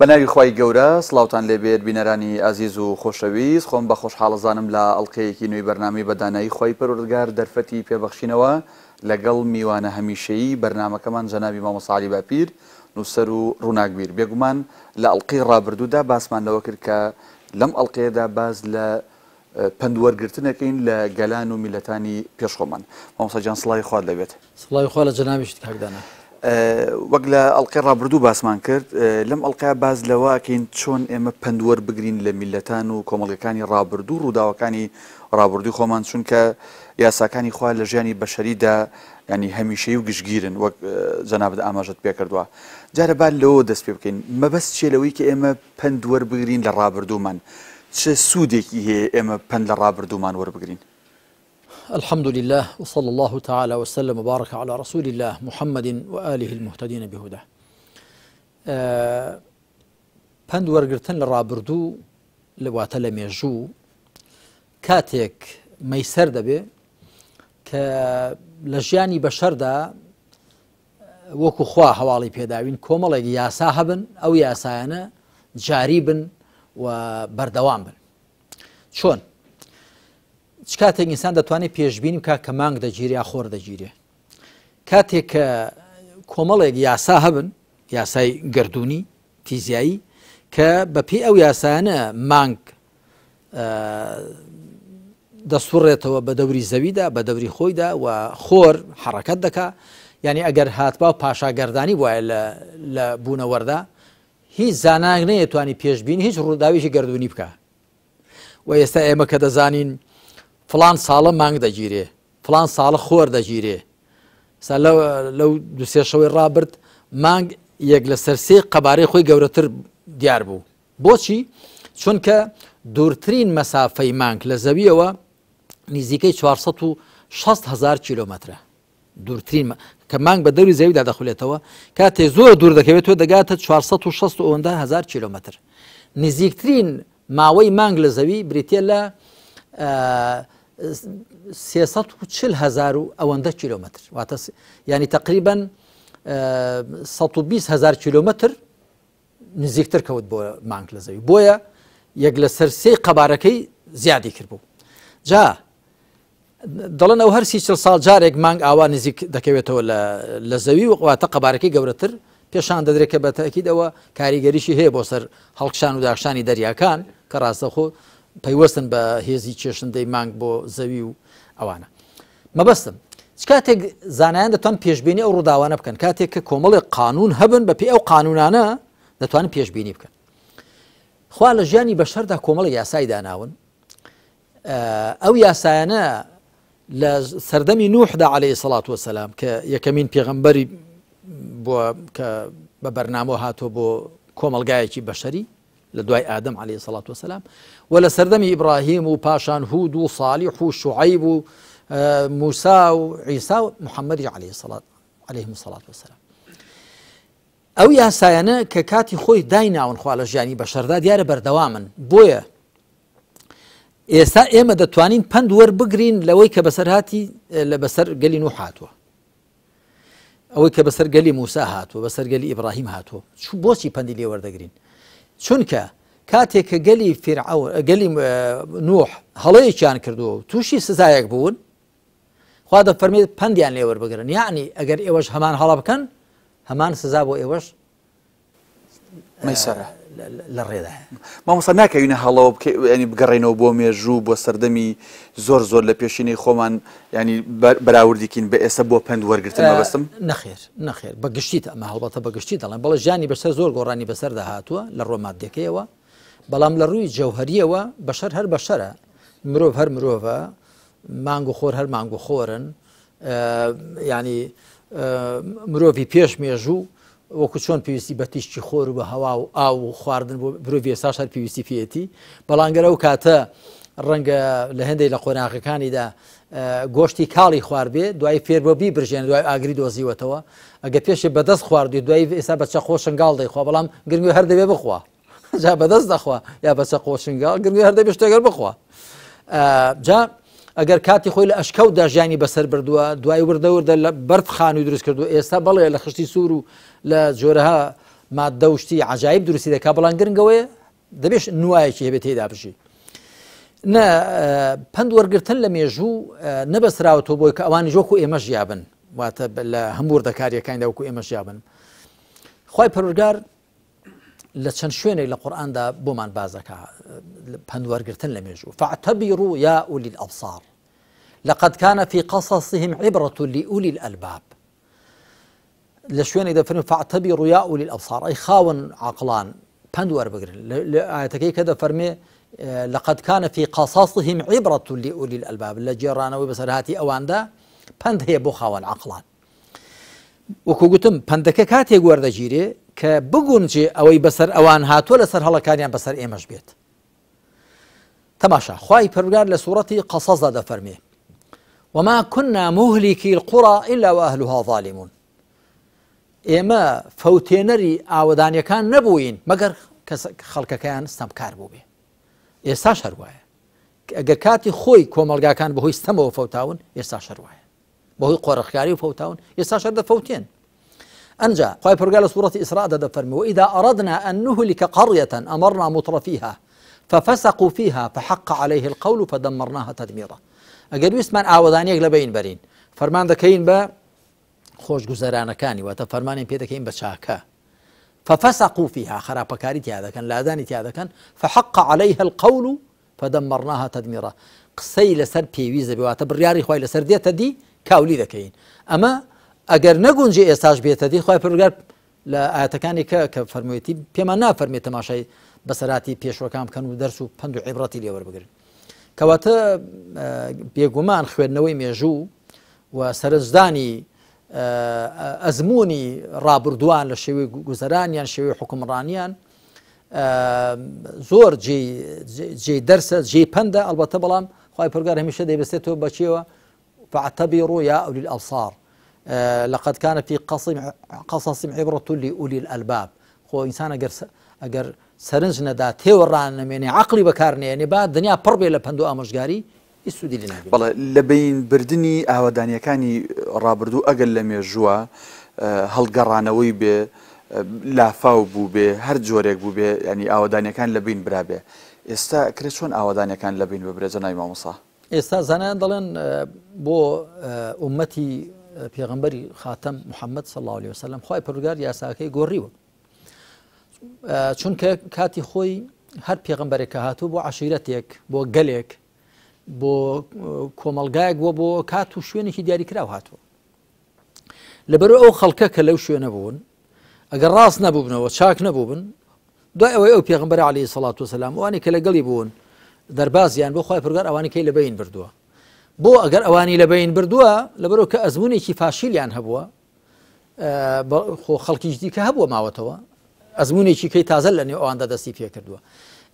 بە ناوی خوای گەورە سڵاوتان لێ بێت بینەرانی ئازیز و خۆشەویست، خۆم بە خۆشحاڵەزانم لە ئەڵقەیەکی نوێی بەرنامەی بە دانایی خوای پەروەردگار دەرفەتی پێبەخشینەوە لەگەڵ میوانە هەمیشەیی بەرنامەکەمان جەنابی مامۆستا عەلی باپیر نووسەر و ڕووناکبیر. بێگومان لە ئەڵقەی ڕابردوودا باسمان لەوە کرد کە لەم ئەڵقەیەدا باس لە پەند وەرگرتنەکەین لە گەلان و میللەتانی پێش خۆمان. مامۆستا گیان سڵاوی خوات لێبێت. سڵاوی خوا لە جەنابیشت کاک دانا. وەک لە ئەڵقەی ڕابردوو باسمان کرد، لەم ئەڵقەیە باس لەوە ئەکەین چۆن ئێمە پەند وەربگرین لە میللەتان و کۆمەڵگەکانی ڕابردوو و ڕووداوەکانی ڕابردووی خۆمان، چونکە یاساکانی خوا لە ژیانی بەشەریدا یانی هەمیشەیی و گشتگیرن وەک جەنابت ئاماژەت پێکردووە. جارە با لەوەوە دەست پێ بکەین، مەبەست چییە لەوەی کە ئێمە پەند وەربگرین لە ڕابردوومان؟ چ سوودێکی هەیە ئێمە پەند لە ڕابردوومان وەربگرین؟ الحمد لله وصلى الله تعالى وسلم وبارك على رسول الله محمد وآله المهتدين بهداه. پەند وەرگرتن لە ڕابردوو لە واتە لە مێژوو کاتێک مەیسەر دەبێ کە لە ژیانی بەشەردا وەکو خوا هەواڵی پێداوین کۆمەڵێک یاسا هەبن ئەو یاسایانە جاری بن و بەردەوام بن چۆن چ کاتێک ئینسان دەتوانێت پێشببینی بکات کە مانگ دەگیرێ یا خۆر دەگیرێ کاتێک کە کۆمەڵێک یاسا هەبن یاسای گردردونی فیزیایی کە بەپێی ئەو یاسایانە مانگ دەسوڕێتەوە بە دەوری زەویدا بە دەوری خۆیدا و خۆر حڕەکەت دەکا یعنی ئەگەر هاتبا و پاشاگەردانی وایە لە بوونەوەردا هیچ زانایەک نەیەتوانی پێشبینی هیچ ڕووداوێکی گردردونی بکە و ئێستا ئێمە کە دەزانین فلان ساڵە مانگ دەگیرێ فلان ساڵە خۆر دەگیرێ سا لەو دوسێ شەوەی ڕابرد مانگ یەک لەسەر سێ قەبارەی خۆی گەورەتر دیار بوو بۆچی؟ چونکە دوورترین مەسافەی مانگ لە زەویەوە نزیکەی 460 هزار کیلۆمەترە دوورترین کە مانگ بە دەوری زەویدا دەخولێتەوە کاتێ زۆر دوور دەکەوێت تۆ دەگاتە 460 ئەوەندە هزار کیلۆمەتر نزیکترین ماوەی مانگ لە زەوی بریتە لە 340 هزار و ئەوەندە کیلۆمەتر واتە ینی تقریبا 120 هزار کیلۆمەتر نزیکتر کەوت بۆ مانگ لە زەوی بۆیە یەک لەسەر سێی قەبارەکەی زیادی کرد بوو جا دەڵێن ئەو هەر سی چل ساڵ جارێک مانگ ئاوا نزیک دەکەوێتەوە لە زەوی و واتە قەبارەکەی گەورەتر پێشان دەدرێت کە بە تاکیدەوە کاریگەریشی هەیە بۆ سەر هەڵکشان و داکشانی دەریاکان کە ڕاستەخۆ پەیوەستن بە هێزی کێشندەی مانگ بۆ زەوی و ئەوانە مەبەستم چ کاتێک زانایان دەتوان پێشبینی ئەو ڕووداوانە بکەن کاتێک کە کۆمەڵێک قانون هەبن بە پێی ئەو قانونانە دەتوانن پێشبینی بکەن خوا لە ژیانی بەشەردا کۆمەڵی یاسای داناون ئەو یاسایانە لە سەردەمی نوحدا عليه سەڵات وسلام کە یەکەمین پێغەمبەری بۆ کە بە بەرنامە هاتووە بۆ کۆمەلگایەکی بەشەری لە دوای ئادەم علیە سەڵات وسلام و لە سەردەمی ئیبراهیم و پاشان هود و صالیح و شعیب و موسا و عیسا و محەممەدی علیه سەڵات علیهم الصلاة والسلام ئەو یاسایانە کە کاتی خۆی دایناون خوا لە ژیانی بەشەردا دیارە بەردەوامن بۆیە ئێستا ئێمە دەتوانین پەند وەربگرین لەوەی کە بەسەرهاتی لە بەسەر گەلی نوح هاتووە ئەوەی کە بەسەر گەلی موسا هاتووە بەسەر گەلی ئیبراهیم هاتووە چ بۆچی پەندی لێ وەردەگرین چونکە کاتێک کە گەلی فیرعەون گەلی نوح هەڵەیەکیان کردووە و تووشی سزایەک بوون خوا دەفەرمێت پەندیان لێ وەربگرن یعنی ئەگەر ئێوەش هەمان هەڵە بکەن هەمان سزا بۆ ئێوەش مەیسەرە لە ڕێدا مامۆستا ناکەوینە هەڵەوە ینی بگەڕێنەوە بۆ مێژوو بۆ سەردەمی زۆر زۆر لە پێشینەی خۆمان ینی بەراوردیکین بە ئێستا بۆ پەند وەرگتن مەبەستم نەخێر نەخێر بە گشتیت ئەمە هەڵبەتە بە گشتی دەڵێن بەڵێ ژیانی بەسەر زۆر گۆڕانی بەسەردا هاتووە لە ڕووە مادەکەیەوە بەڵام لە ڕووی جەوهریەوە بەشەر هەر بەشەرە مرۆڤ هەر مرۆڤە مانگ و خۆر هەر مانگ و خۆرن ینی مرۆڤی پێش مێژوو وەکو چۆن پێویستی بە تیشکی خۆر و بە هەوا و ئاو و خواردن بۆ مرۆڤی ئێستاش هەر پێویستی پێیەتی بەڵام گەر ئەو کاتە ڕەنگە لە هەندێک لە قۆناغەکانیدا گۆشتی کاڵی خواردبێ دوای فێر بۆ بیبرژێن دوای ئاگری دۆزیوەتەوە ئەگە پێشێ بەدەست خواردوی دوای ئێستا بە چەقۆ شنگاڵ دەیخوا بەڵام گرنگی هەر دەبێ بخوا جا بەدەست دەخوا یا بە چەقۆ شنگاڵ گرنگی هەر دەبێ شتێکەر بخوا جا ئەگەر کاتی خۆی لە ئەشکەوتدا ژیانی بەسەر بردووە دوای وردە وردە لە بەرد خانووی دروست کردو ئێستا بەڵێ لە خشتی سوور و لە جۆرەها ماددە و شتی عەجایب دروستی دەکا بەڵام گرنگەوەیە دەبێش نوایەکی هەبێت تێدا بژی نە پەند وەرگتن لە مێژوو نەبەسراوەتەوە بۆی کە ئەوانی وەکو ئێمە ژیابن واتە لە هەموو وردەکاریەکاندا وەکو ئێمە ژیابن خی پەروەردگار لە چەند شوێنێک لە قورئاندا بۆمان باس دەکا پەند وەرگرتن لە مێژوو فاعتبروا یا أولي الأبصار لقد كان في قصصهم عبرة لأولي الألباب لە شوێنێک دەفەرمێ فاعتبروا یا أولي الأبصار ئەی خاوەن عەقڵان پەند وەربگرن لە ئایەتەکەی کە دەفەرمێ لقد كان في قصصهم عبرة لأولي الألباب لە گێڕانەوەی بەسەرهاتی ئەواندا پەند هەیە بۆ خاوەن عەقڵان وەکو گوتم پەندەکە کاتێک وەردەگیرێ کە بگونجێ ئەوەی بەسەر ئەوان هاتووە لەسەر هەڵەکانیان بەسەر ئێمەش بێت تەماشا خوای پەروەردگار لە سوڕەتی قەسەسدا دەفەرمێ وما كنا مهلكي القرى إلا وأهلها ظالمون ئێمە فەوتێنەری ئاوەدانیەکان نەبووین مەگەر خەڵکەکەیان ستەمکار بووبێ ئێستاش هەروایە ئەگەر کاتی خۆی کۆمەڵگاکان بەهۆی ستەمەوە فەوتاون ئێستاش هەروایە بەهۆی قۆرخکاری و فەوتاون ئێستاش هەر دەفەوتێن ئەنجا خوای پەروەردگار لە سوڕەتی ئیسراء دا دەفەرموێ وإذا أردنا أن نهلك قرية أمرنا مترفيها ففسقوا فيها فحق عليه القول فدمرناها تدميرا ئەگەر ویستمان ئاوەدانیەک لە بەین بەرین فەرمان دەکەین بە خۆشگوزەرانەکانی واتە فەرمانیان پێ دەکەین بە چاکە ففسقوا فيها خراپەکاری تیا دەکەن لادانی تیا دەکەن فحق عليها القول فدمرناها تدمیرا قسەی لەسەر پێویست دەبێ واتە بڕیاری خوای لەسەر دێتە دی کاولی دەکەین ئەمە ئەگەر نەگونجێ ئێستاش بێتە دی خوای پەروەردگار لە ئاەتەکانی کە کە فەرموویەتی پێمان نافەرمێ تەماشای بەسەراتی پێشوەکان بکەن و دەرس و پەند و عیبرەتی لێوەربگرن کەواتە بێگومان خوێندنەوەی مێژوو و سەرنجدانی ئەزمموی ڕابردووان لە شێوەی گوزەرانیان شێوەی حکومڕانیان زۆر جێی دەرسە جێی پەندە ئەڵبەتە بەڵام خوای پەروەردگار هەمیشە دەیبەستێتەوە بە چیەوە فاعتبروا یا أولي الأبصار لقد كان في قصصهم عبرة لأولي الألباب خۆ ئینسان ئەگەر ئەگەر سەرنج نەدا تێوەڕان نەمێنێ عقلی بەکارنێنێ با دنیا پڕ بێ لە پەند و ئامۆژگاری هیچ سوودی لێ نابینێ. بەڵێ لە بەین بردنی ئاوەدانیەکانی ڕابردوو ئەگەر لە مێژووە هەڵگەڕانەوەی بێ لافاو بووبێ هەر جۆرێک بووبێ یانی ئاوەدانیەکان لە بین برابێ ئێستا ئەکرێ چۆن ئاوەدانیەکان لە بین ببرێ جەنابی مامۆستا؟ ئێستا زانایان دەڵێن بۆ ئومەتی پێغەمبەری خاتەم محەممەد صلی الله علیه وسلم خوای پەروەردگار یاساکەی گۆڕیوە چونکە کاتی خۆی هەر پێغەمبەرێک کە هاتوو بۆ عەشیرەتێک بۆ گەلێک بۆ کۆمەڵگایەک بووە بۆ کات و شوێنێکی دیاریکراو هاتووە لەبەرو ئەو خەڵکە کە لەو شوێنە بوون ئەگەر ڕاست نەبووبنەوە چاک نەبووبن دوای ئەوەی ئەو پێغمبەر علی سەڵات وسلام ئەوانی کە لەگەڵی بوون دەربازیان بۆ خی پرگار ئەوانی کەی لەبین بردووە بۆ ئەگەر ئەوانی لەبین بردووە لەبەرەوە کە ئەزمونێکی فاشیلیان هەبووە خۆ خەڵکیش دیکە هەبووە ماوەتەوە ئەزمونێکی کەی تازە لە نێو ئەواندا دەستی پێکردووە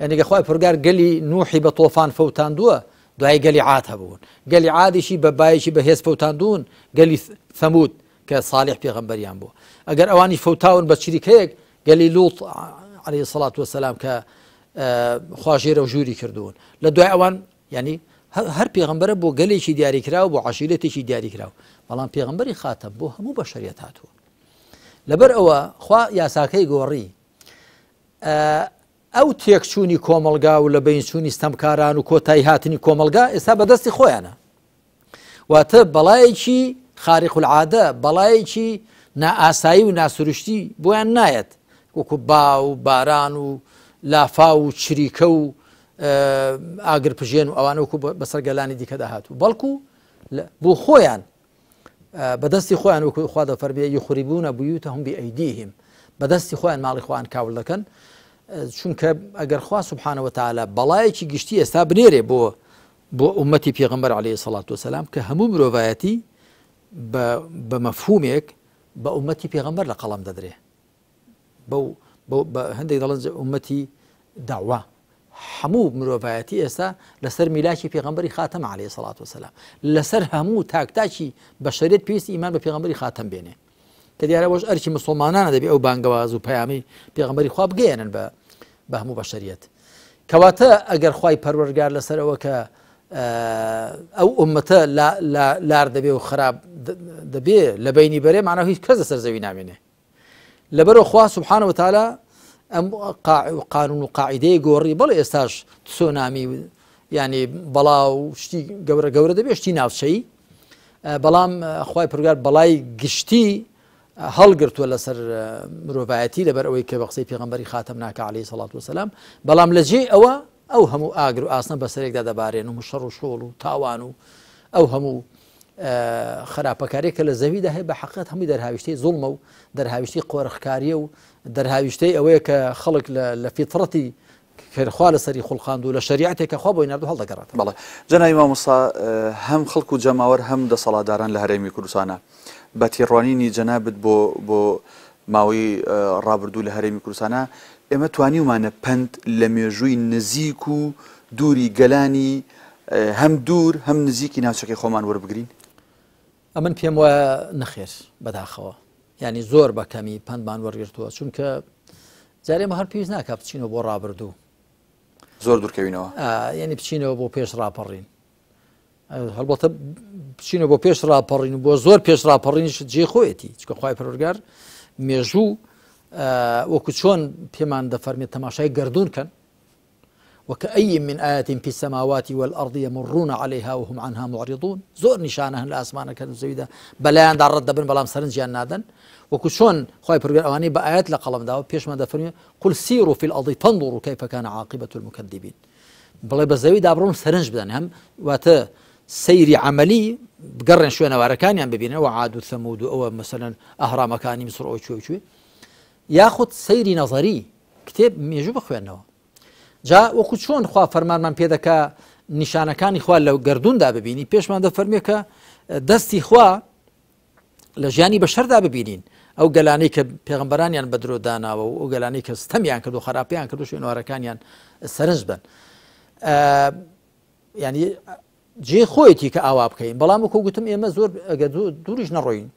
یعنی خوای پرگار گەلی نوحی بە تۆفان فەوتاندووە دوای گەلی عاد هەبوون گەلی عادیشی بە بایەکی بەهێز فەوتاندوون گەلی ثەمود کە صالح پێغەمبەریان بوو ئەگەر ئەوانی فەوتاون بە چریکەیەک گەلی لوط عليه الصلاة والسلام کە خوا ژێرە و ژووری کردوون لە دوای ئەوان یعنی هەر پێغەمبەرە بۆ گەلێکی دیاریکراو بۆ عەشیرەتێکی دیاریکراو بەڵام پێغەمبەری خاتەم بۆ هەموو بەشەریەت هاتووە لەبەر ئەوە خوا یاساکەی گۆڕی ئەو تێکچوونی کۆمەڵگا و لە بەینچوونی ستەمکاران و کۆتایی هاتنی کۆمەڵگا ئێستا بەدەستی خۆیانە واتە بەڵایەکی خارق العادە بەڵایەکی نائاسایی و ناسروشتی بۆیان نایەت وەکو با و باران و لافاو و چریکە و ئاگر پژێن و ئەوانە وەکو بەسەر گەلانی دیکەدا هاتوو بەڵکو بۆ خۆیان بەدەستی خۆیان وەکو خوا دەفەرمێ یخربون بیوتهم بأیدیهم بەدەستی خۆیان ماڵی خۆیان کاول دەکەن چونکە ئەگەر خوا سبحانە وتعالی بەڵایەکی گشتی ئێستا بنێرێ بۆ بۆ ئومەتی پێغەمبەر عەلەیهی سەڵات وسلام کە هەموو مرۆڤایەتی بە مەفهومێک بە ئومەتی پێغەمبەر لە قەڵەم دەدرێ بەو هەندێک دەڵێن ئومەتی داوا هەموو مرۆڤایەتی ئێستا لەسەر میلاکی پێغەمبەری خاتەم عەلەیهی سەڵات وسلام لەسەر هەموو تاکتاکی بەشەریت پێویست ئیمان بە پێغەمبەری خاتەم بێنێ کە دیارە بۆش ئەرکی مسلمانانە دەبێ ئەو بانگەواز و پەیامی پێغەمبەری خوا بگەیەنن بە بە هەموو بەشەریەت کەواتە ئەگەر خوای پەروەردگار لەسەرەوە کە ئەو ئومەتە لار دەبێ و خراپ دەبێ لە بینی بەرێ مانە هیچ کەس لەسەر زەوی نامێنێ. لەبەرەوە خوا سبحانە وتعالی ئەم قانون و قاعدەیە گۆڕی بەڵێ ئێستاش تسۆنامی ینی بەڵا و شتی گەورە گەورە دەبێت شتی ناوچەی بەڵام خی پرگار بەڵای گشتی هەڵگرتووە لەسەر مرۆڤایەتی لەبەر ئەوەی کە بە قسەی پێغەمبەری خاتەم ناکە عەلەیهی سەڵات وسلام بەڵام لە جێی ئەوە ئەو هەموو ئاگر و ئاسنە بەسەرێکدا دەبارێن و شەڕ و شۆڵ و تاوان و ئەو هەموو خراپەکاریە کە لە زەویدا هەیە بە حقیقت هەمووی دەرهاویشتەی زوڵمە و دەرهاویشتی قۆرخکاریە و دەرهاویشتەی ئەوەیە کە خەڵک لە فیتڕەتی کە خوا لەسەری خوڵقاند و لە شەریعەتێک کە خوا بۆی ناردوو هەڵدەگەڕێتەوە. بەڵێ جەنابی مامۆستا هەم خەڵک و جەماوەر هەم دەسەڵاتداران لە هەرێمی کوردستانا بە تێڕوانینی جەنابت بۆ بۆ ماوەی ڕابردوو لە هەرێمی کوردستانا ئێمە توانیومانە پەند لە مێژووی نزیک و دووری گەلانی هەم دوور هەم نزیکی ناوچەکەی خۆمان وەربگرین؟ ئەمن پێم وایە نەخێر بەداخەوە یانی زۆر بە کەمی پەندمان وەرگرتووە چونکە جارێ مە هەر پێویست ناکە بچینەوە بۆ ڕابردوو زۆر دوورکەوینەوە یعنی بچینەوە بۆ پێش ڕاپەڕین هەڵبەتە بچینە بۆ پێش ڕاپەڕین و بۆ زۆر پێش ڕاپەڕینیش جێ خۆیەتی چکە خی پەرۆرگار مێژوو وەکو چۆن پێمان دەفەرمێت تەماشای گردون کەن وکأی من آیة فی السماوات والارض یمرون علیها وهم عنها معرضون زۆر نیشانە هەن لە ئاسمانەکان و زەویدا بەلایاندا ڕەت دەبن بەڵام سەرنجیان نادەن وەکو چۆن خوای پەروەردگار ئەوانەی بە ئایەت لە قەڵەم داوە پێشمان دەفەرموێ قل سیروا فی الارض فانظروا کیف کان عاقبة المکذبین بڵێ بە زەویدا بڕۆن سەرنج بدەن هەم واتە سەیری عملی بگەڕێن شوێنەوارەکانیان ببینن ئەوە عاد و ثەمود و ئەوە مەسەلەن ئەهرامەکانی میسر ئەوە کوێ و کوێ یاخود سەیری نەزەری کتێب مێژوو بخوێنەوە جا وەکو چۆن خوا فەرمانمان پێ دەکا نیشانەکانی خوا لە گردوندا ببینی پێشمان دەفەرمێ کە دەستی خوا لە ژیانی بەشەردا ببینین ئەو گەلانەی کە پێغمبەرانیان بە درۆ داناوە و ئەو گەلانەی کە ستەمیان کرد و خراپیان کرد و شوێنوارەکانیان سەرنج بن ینی جێ خۆیەتی کە ئاوا بکەین بەڵام وەکو گوتم ئێمە زۆر ئەگەر دووریش نەڕۆین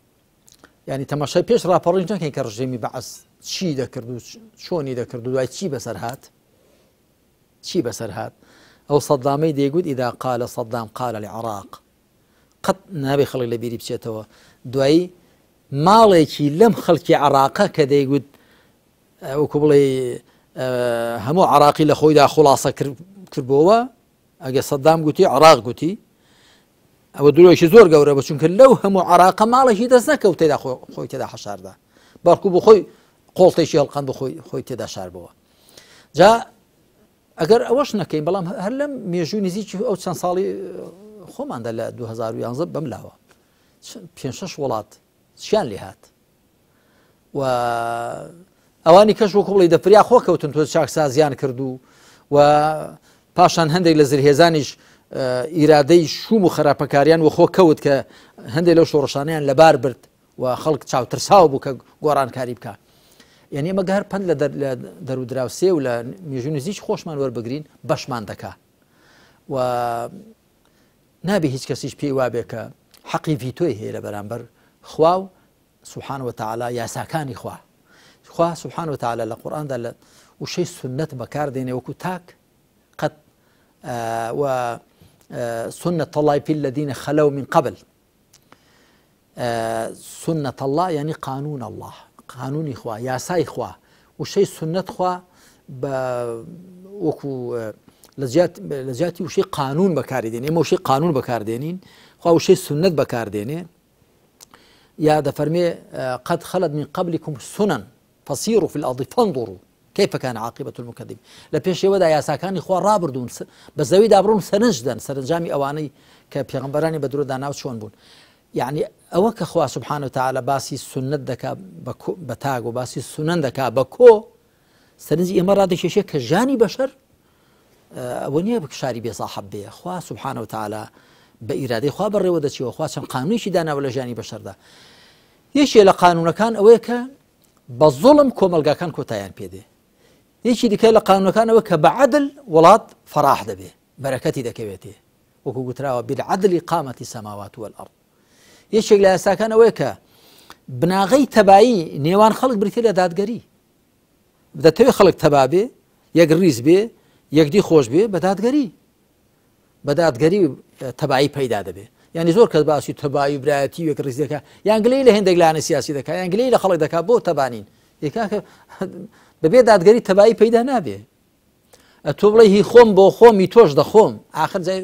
ینی تەماشای پێش ڕاپەڕین نەکەین کە ڕژێمی بەعس چی دەکرد و چۆنی دەکرد و دوای چی بەسەر هات چی بەسەر هات ئەو سەدامەی دەیگوت ئیدا قالە سەدام قالە لە عراق قەت نابێ خەڵک لە بیری بچێتەوە دوایی ماڵێکی لەم خەڵکی عراقە کە دەیگوت وەکو بڵێ هەموو عراقی لە خۆیدا خلاصە کردبووەوە ئەگەر سەدام گوتی عراق گوتی ئەوە درۆیەکی زۆر گەورە بە چونکە لەو هەموو عراقە ماڵێکی دەست نەکەوت تێدا خۆی تێدا حەشاردا بەڵکو بۆ خۆی قۆڵتێکی هەڵقەند خۆی خۆی تێدا شاربەوە جا ئەگەر ئەوەش نەکەین بەڵام هەر لەم مێژوو نزیکی ئەو چەند ساڵی خۆماندا لە 2011 بەم لاوە پێ شش وڵات چیان لێ هات و ئەوانی کەش وەکو بڵی دەفریا خۆ کەوتن تۆ چاکسازیان کردو و پاشان هەندێک لە زرهێزانیش ئیرادەی شوم و خراپەکاریان وەخۆ کەوت کە هەندێک لەو شۆڕشانیان لەبار برد و خەڵک چاوترساو بوو کە گۆڕانکاری بکە یعنی ئەمە گەر پند لە دەرودراوسێ و لە مێژوو نزیک خۆشمان وەربگرین بەشمان دەکا و نابێ هیچ کەسیش پێی وابێ کە حەقی ڤیتۆی هەیە لە بەرامبەر خوا و سبحان وتعالی یاساکانی خوا خوا سبحان وتعالی لە قورئاندا لە وشەی سنت بەکار دێنێ وەکو تاک قەت و سنة الله في الذين خلوا من قبل سنة اللە یانی قانون اللە قانونی خوا یاسای خوا وشەی سنت خوا بە وەکو لە جیاتی وشەی قانون بەکاری دێنێ ئێمە وشەی قانون بەکاردێنین خوا وشەی سنت بەکاردێنێ یا دەفەرمێ قد خلت من قبلكم سنن فسيروا في الأرض فانظروا كيف كان عاقبة المكذبين لە پێشێوەدا یاساکانی خوا ڕابردوون بە زەویدا بڕۆن سەرنج دەن سەرنجامی ئەوانەی کە پێغەمبەرانی بە درۆ داناو چۆن بوون یعنی ئەوە کە خوا سبحانه وتعالى باسی سنت دەکا بە تاگ و باسی سنن دەکا بە کۆ سەرنجی ئێمە ڕادەکێشێ کە ژانی بەشەر ئەوە نییە بکشاری بێ ساحەب بێ خوا سبحانه وتعالى بە ئیرادەی خوا بەڕێوە دەچیەوە خوا چەند قانونێکی داناوە لە ژیانی بەشەردا یەکێ لە قانونەکان ئەوەیە کە بە زوڵم کۆمەڵگاکان کۆتایان پێ دێ. یەکی دیکە لە قانونەکان ئەوە کە بە عەدل وڵات فەراح دەبێ، بەرەکەتی دەکەوێتێ، وەکو گوتراوە بالعدل قامت السماوات والارض. یەکێک لە یاساکان ئەوەیە کە بناغەی تەبایی نێوان خەڵک بریتیە لە دادگەری. دەتەوێ خەڵک تەبا بێ، یەک ڕیز بێ، یەکدی خۆش بێ، بە دادگەری. بە دادگەری تەبایی پەیدا دەبێ یانی زۆر کەس باسی تەبایی و برایەتی و یەکڕیزی دەکا یان گلەیی لە هێندێک لایەنە سیاسی دەکا یان گلەیی لە خەڵک دەکا بۆ تەبانین کاکە بەبێ دادگەری تەبایی پەیدا نابێ. ئەتۆ بڵێ هی خۆم بۆ خۆم هی تۆش دەخۆم، ئاخر جای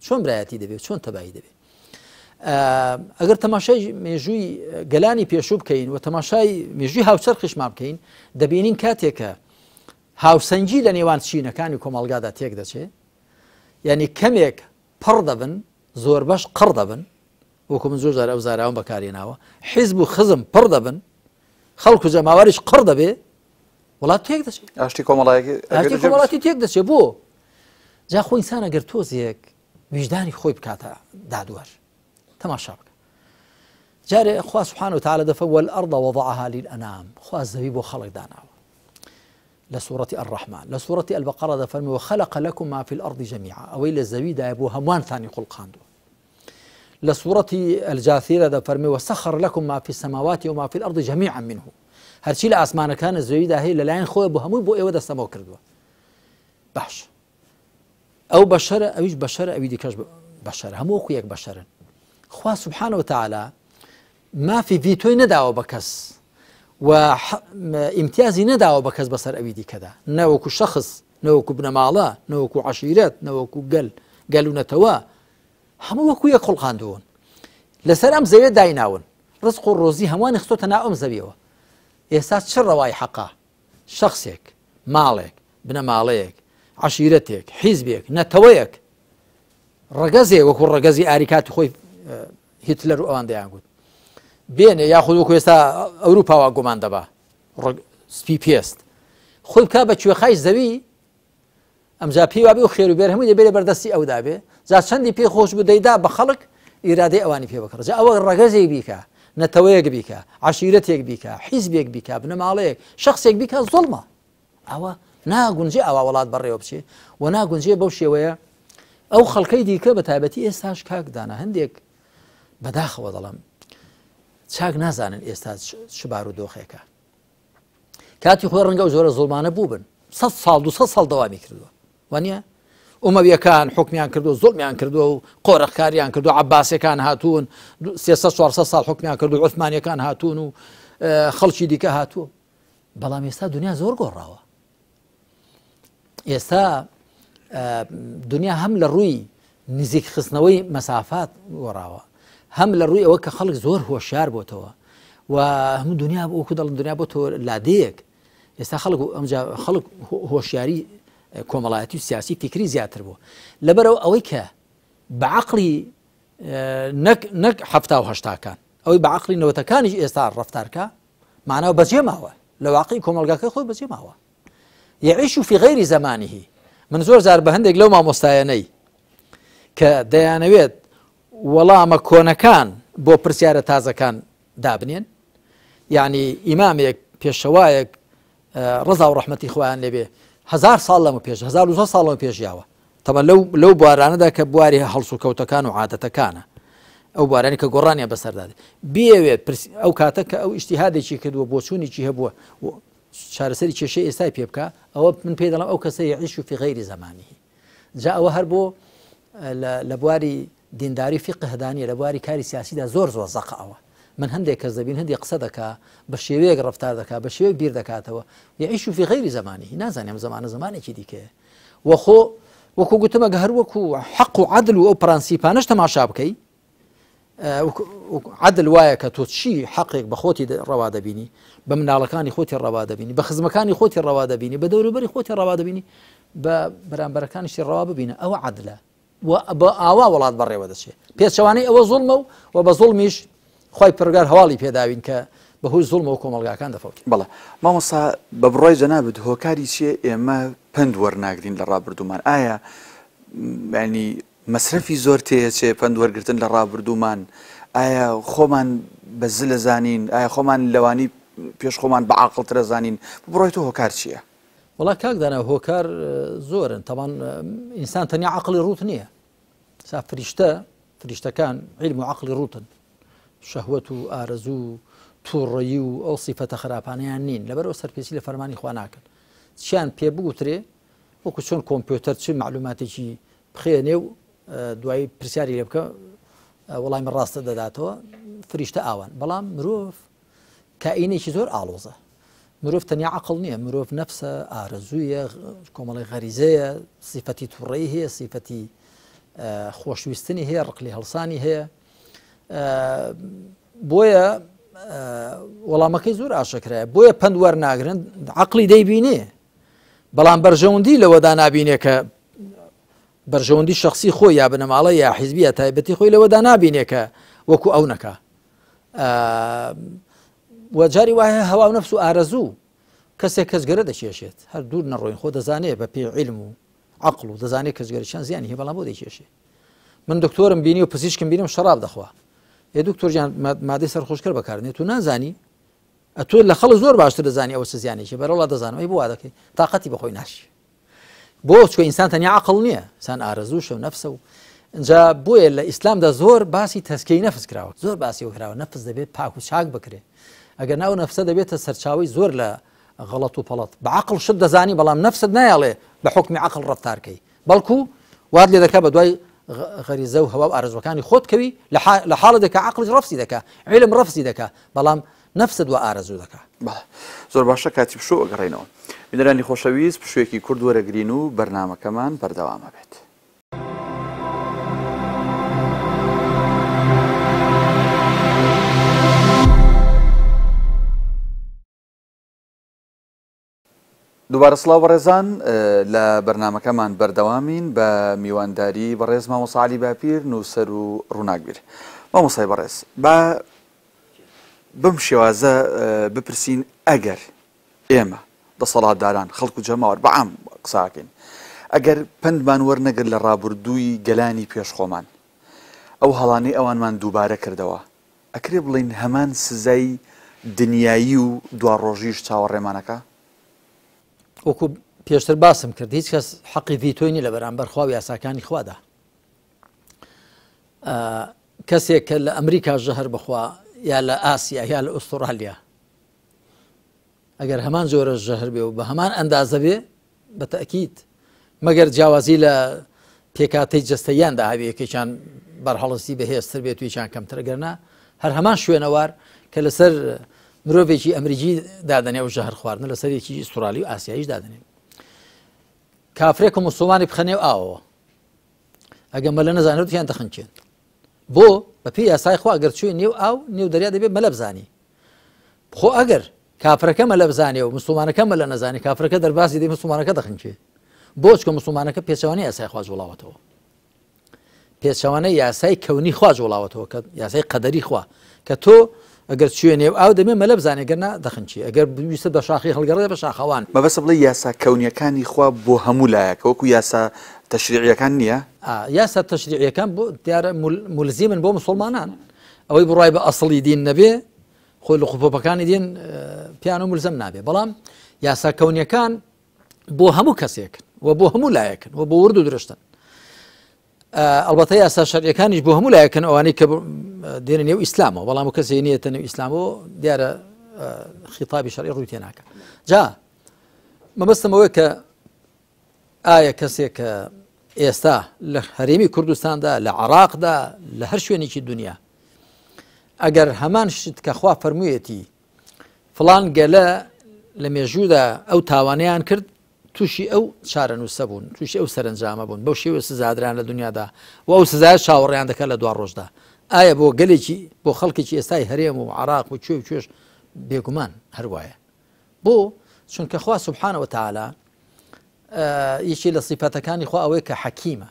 چۆن برایەتی دەبێت، چۆن تەبایی دەبێت؟ ئەگەر تەماشای مێژووی گەلانی پێشوو بکەین و تەماشای مێژووی هاوچەرخیشمان بکەین، دەبینین کاتێکە هاوسەنگی لە نێوان چینەکانی کۆمەڵگادا تێک دەچێت، یعنی کەمێک پڕ دەبن، زۆربەش قڕ دەبن، وەکو من زۆر جار ئەو زاراوەم بەکارهێناوە، حیزب و خزم پڕ دەبن، خەڵک و جەماوەریش قڕ دەبێ، وڵات تێک دەچێت. ئاشتی کۆمەڵایەتی ئاشتی کۆمەڵایەتی تێک دەچێت. بۆ؟ جا خۆ ئینسان ئەگەر تۆزێک ویژدانی خۆی بکاتە دادوەر، تەماشا بکە. جارێ خوا سبحانه وتعالی دەفە والأرض وضعها للأنام، خوا زەوی بۆ خەڵک داناوە. لە سورەتی الرحمن، لە سورەتی البقرە دەفەرمێ وخلق لكم ما في الأرض جميعا، ئەوەی لە زەویدایە بۆ هەمووانتانی خوڵقاندووە. لە سورەتی الجاثیە دەفەرمێ وسخر لكم ما في السماوات وما في الأرض جميعا منه، هەرچی لە ئاسمانەکانە زەویدا هەیە لەلایەن خۆی بۆ هەمووی بۆ ئێوە دەستەمەوە کردووە. باش ئەو بەشەرە، ئەویش بەشەرە، ئەوی دیکەش بەشەرە، هەموو وەکو یەک بەشەرن. خوا سبحانه وتعالی مافی ڤیتۆی نەداوە بە کەس و ئیمتیازی نەداوە بە کەس بەسەر ئەوی دیکەدا، نەوەکو شەخص، نەوەکو بنەماڵە، نەوەکو عەشیرەت، نەوەکو گەل، گەل و نەتەوە، هەموو وەکو یەک خوڵقاندوون، لەسەر ئەم زەویە دایناون، ڕزق و ڕۆزی هەمووانی خستۆتە ناو ئەم زەویەوە. ئێستا چ ڕەوای حەقە شەخسێک، ماڵێک، بنەماڵەیەک، عەشیرەتێک، حیزبێک، نەتەوەیەک، ڕەگەزێک وەکو ڕەگەزی ئاری کاتی خۆی هیتلەر و ئەوان دەیانگوت بێنێ، یاخود وەکو ئێستا ئەوروپاوە گومان دەبا سپی پێست خۆی بکا بە کوێخای زەوی، ئەمجا پێی وابێ و خێر و بێر هەمووی دەبێ لە بەردەستی ئەودا بێ، جا چەندی پێ خۆش بوو دەیدا بە خەڵک، ئیرادەی ئەوانی پێ بکڕ. جا ئەوە ڕەگەزێک بیکا، نەتەوەیەک بیکا، عەشیرەتێک بیکا، حیزبێک بیکا، بنەماڵەیەک، شخصێک بیکا، زوڵمە. ئەوە ناگونجێ ئاوا وڵات بەڕێوە بچێ و ناگونجێ بەو شێوەیە ئەو خەڵکەی دیکە، بە تایبەتی ئێستاش کاک دانا هەندێک بەداخەوە دەڵێم چاک نازانن ئێستا چ بارودۆخێکە. کاتی خۆی ڕەنگە ئەو جۆرە زوڵمانە بووبن، 100 ساڵ 200 ساڵ دەوامی کردووە، وانە ئومەویەکان حکمیان کردو زوڵمیان کردووە و قۆرەخکاریان کردو، عەباسیەکان هاتوون 300 400 ساڵ حکمیان کردو، عوسمانیەکان هاتوون و خەڵکی دیکە هاتووە. بەڵام ئێستا دنیا زۆر گۆڕاوە. ئێستا دنیا هەم لە ڕووی نزیک خستنەوەی مەسافات گۆڕاوە، هەم لە ڕووی ئەوە کە خەڵک زۆر هۆشیار بۆتەوە و هەموو دنیا وەکو دەڵم دنیا بۆ تۆ لادەیەک. ئێستا خەڵک ئەمجا خەڵک هۆشیاری کۆمەڵایەتی و سیاسی فیکری زیاتر بوو. لەبەرەوە ئەوەی کە بە عەقڵی نەک حەفتا و هەشتاکان، ئەوەی بە عەقڵی نەوەتەکانیش ئێستا ڕەفتارکە، معناوە بەجێ ماوە لە واقعی کۆمەڵگاکە خۆی بەجێ ماوە. يعيش في غير زمانه. من زۆر جار بە هەندێک لەو مامۆستایانەی کە دەیانەوێت وەڵامە کۆنەکان بۆ پرسیارە تازەکان دابنێن، یعنی ئیمامێک، پێشەوایەک، ڕەزا و ڕەحمەتی خۆیان لێبێ، 1000 ساڵ لەمە پێش، 1200 ساڵ لەمە پێش ژیاوە. تەبعەن لەو بوارانەدا کە بواری هەڵسوکەوتەکان و عادەتەکانە، ئەو بوارانی کە گۆڕانیان بەسەردا دێ، بیەوێت ئەو کاتە کە ئەو ئیجتیهادێکی کردووە، بۆچوونێکی هەبووە، چارەسەری کێشەی ئێستای پێ بکە، ئەوە من پێی دەڵێم ئەو کەسە یعیش فی غەیری زەمانیه. جا ئەوە هەر بۆ لە بواری دینداری فیقهدا نییە، لە بواری کاری سیاسیدا زۆر زۆر زەقە. ئەوە من هەندێک کەس دەبین هەندێک قسە دەکا، بە شێوەیەک ڕەفتار دەکا، بە شێوەیەک بیر دەکاتەوە، یعیش فی غەیری زەمانیه، نازانێ ئەم زەمانە زەمانێکی دیکەیە. وەخۆ وەکو گوتم ئەگە هەر وەکو حەق و عەدل و ئەو پرەنسیپانەش تەماشا بکەی، عەدل وایە کە تۆ چی حەقێک بە خۆتی ڕەوا دەبینی، بە مناڵەکانی خۆتی ڕەوا دەبینی، بە خزمەکانی خۆتی ڕەوا دەبینی، بە دەوروبەری خۆتی ڕەوا دەبینی، بە بەرامبەرەکانیشی ڕەوا ببینە، ئەوە عەدلە. و بە ئاوا وڵات بەڕێوە دەچێت. پێچەوانەی ئەوە زوڵمە و بە زوڵمیش خوای پەروەردگار هەواڵی پێداوین کە بەهۆی زوڵمەوە کۆمەڵگاکان دەفەوتێن. بەڵێ مامۆستا بە بڕوای جەنابت هۆکاری چیە ئێمە پەند وەرناگرین لە ڕابردوومان؟ ئایا یانی مەسرەفی زۆر تێیەچێ پەند وەرگرتن لە ڕابردوومان؟ ئایا خۆمان بە زل ئەزانین؟ ئایا خۆمان لەوانی پێش خۆمان بە عاقڵتر ئەزانین؟ بە بڕوای تۆ هۆکار چییە؟ وەڵا کاک دانا هۆکار زۆرن. تەبان ئینسان تەنیا عەقڵی ڕووت نییە. سا فریشتە، فریشتەکان عیلم و عەقڵی ڕووتن، شەهوەت و ئارەزوو و تووڕەیی و ئەو سیفەتە خراپانەیان نین، لەبەرئەوە سەرپێچی لە فەرمانی خوا ناکەن. چیان پێ بگوترێ وەکو چۆن کۆمپیوتەر چ مەعلوماتێکی بخێنێ و دوایی پرسیاری لێ بکە وەڵامی ڕاستە دەداتەوە، فریشتە ئاوان. بەڵام مرۆڤ کائینێکی زۆر ئاڵۆزە. مرۆڤ تەنیا عەقڵ نییە، مرۆڤ نەفسە، ئارەزوویە، کۆمەڵی غەریزەیە، سیفەتی تووڕەیی هەیە، سیفەتی خۆشویستنی هەیە، ڕق لێ هەڵسانی هەیە. بۆیە وەڵامەکەی زۆر ئاشکرایە، بۆیە پەند وەرناگرن، عەقڵی دەیبینێ بەڵام بەرژەوەندی لەوەدا نابینێ کە بەرژەوەندی شخصی خۆی یا بنەماڵە یا حیزبی یا تایبەتی خۆی لەوەدا نابینێ کە وەکو ئەو نەکا. و جاری وایە هەوا و نەفس و ئارەزوو کەسێک کەسگەرە دەکێشێت هەر دوور نەڕۆین خۆ دەزانێت بە پێی عیلم و عەقڵ و دەزانێت کەسگەرە چەند زیانی هەیە بەڵام بۆ دەکێشێ. من دکتۆرم بینی و پزیشکم بینیم شەراب دەخوا. ئێ دکتۆر گیان مادەی سەرخۆشکەر بەکاردێنێت و نازانی ئەتۆ لە خەڵک زۆر باشتر دەزانی ئەوە چ زیانێکی بەرەوڵا دەزانم ئەی بۆ وا دەکەی تاقەتی بەخۆی ناشی. بۆ چکە ئینسان تەنیا عقل نییە ئینسان ئارەزووشە و نەفسە و اینجا بۆیە لە ئیسلامدا زۆر باسی تەسکەی نەفس کراوە زۆر باسی و کراوە نەفس دەبێت پاک و چاک بکرێت ئەگەر ناو نەفسە دەبێتە سەرچاوی زۆر لە غەڵەت و پەڵەت بە عقل شت دەزانی بەڵام نەفست نایەڵێ بە حکمی عقل ڕفتارکەی بەڵکو وات لێ دەکا بە دوای غەریزە و هەوا و ئارەزوەکانی خۆت کەوی لە حاڵە دەکا عقلیش ڕەفسی دەکا علم ڕەفسی دەکا بەڵام نەفست وا ئارەزوو دەکا. بەڵێ زۆر باشە کاتی پشوو ئەگەڕێینەوە. بینەرانی خۆشەویست پشوویەکی کورت وەرەگرین و بەرنامەکەمان بەردەوام ئەبێت. دووبارە سڵاو بەڕێزان لە بەرنامەکەمان بەردەوامین بە میوانداری بەڕێز مامۆستا عەلی باپیر نووسەر و ڕووناکبیر. مامۆستای بەڕێز با بەم شێوازە بپرسین ئەگەر ئێمە دەسەڵاتداران خەڵک و جەماوەر بە عام قساکەین ئەگەر پەندمان وەرنەگرت لە ڕابردووی گەلانی پێش خۆمان ئەو هەڵانەی ئەوانمان دووبارە کردەوە ئەکرێ بڵێین هەمان سزای دنیایی و دواڕۆژیش چاوەڕێمان ئەکا؟ وەکو پێشتر باسم کرد هیچ کەس حەقی ڤیتۆی نیە لە بەرامبەر خوا و یاساکانی خوادا. کەسێک کە لە ئەمریکا ژەهر بخوا یا لە ئاسیا یا لە ئوسترالیا ئەگەر هەمان جۆرە ژەهر بێ و بە هەمان ئەندازە بێ بە تەئکید مەگەر جیاوازی لە پێکهاتەی جەستەییاندا هەبێ یەکێکیان بەرهەڵستی بەهێزتر بێت و یەکیان کەمتر گەرنا هەر هەمان شوێنەوار کە لەسەر مرۆڤێکی ئەمریکی دادەنێ و ژەهر خواردنە لەسەر یەکی ئوسترالی و ئاسیاییش دادەنێ. کافرێک و مسلمانی بخەنێ و ئاوەوە ئەگە مەلە نەزانێت یان دەخنکێن بۆ بەپێی یاسای خوا ئەگەر چووی نێو ئاو نێو دەریا دەبێت مەلە بزانی خۆ ئەگەر کافرەکە مەلە بزانێ و مسوڵمانەکە مەلە نەزانێ کافرەکە دەربازی دەی مسوڵمانەکە دەخنکێ. بۆ؟ چونکە مسوڵمانەکە پێچەوانەی یاسای خوا جوڵاوەتەوە. پێچەوانەی یاسای کەونی خوا جوڵاوەتەوە کە یاسای قەدەری خوا کە تۆ ئەگەر چوێ نێو ئاو دەبێ مەلە بزانێ گەر نا دەخنکی ئەگەر ویستت بە شاخی هەڵگەڕێ بە شاخەوان. مەبەستە بڵێی یاسا کەونیەکانی خوا بۆ هەموو لایەکە وەکو یاسا تەشریعیەکان نییە؟ یاسا تەشریعیەکان بۆ دیارە مولزیمن بۆ مسوڵمانان ئەوەی بڕوای بە ئەسڵی دین نەبێ خۆی لە قوپۆپەکانی دین پیان و ملزەم نابێ بەڵام یاسا کەونیەکان بۆ هەموو کەسێکن و بۆ هەموو لایەکن و بۆ ورد و درشتن ئەلبەتە یاسا شەرعیەکانیش بۆ هەموو لایەکن ئەوانەی کە دێنە نێو ئیسلامەوە بەڵام و کەسێ نیەتە نێو ئیسلامەوە دیارە خیتابی شەرعی ڕووی تێناکە جا مەبەستم ئەوەیە کە ئایا کەسێک کە ئێستا لە هەرێمی کوردستاندا لە عراقدا لە هەر شوێنێکی دنیا ئەگەر هەمان شت کە خوا فەرموویەتی فڵان گەلە لە مێژوودا ئەو تاوانەیان کرد تووشی ئەو چارەنووسە بوون تووشی ئەو سەرنجامە بوون بەو شێوە سزادران لە دنیادا و ئەو سزایە چاوەڕیان دەکات لە دوا ڕۆژدا ئایا بۆ گەلێکی بۆ خەڵکێکی ئێستای هەرێم و عراق و کوێ و کوێش بێگومان هەروایە بۆ چونکە خوا سبحانە وتعالی یەکێ لە سیفەتەکانی خوا ئەوەیە کە حەکیمە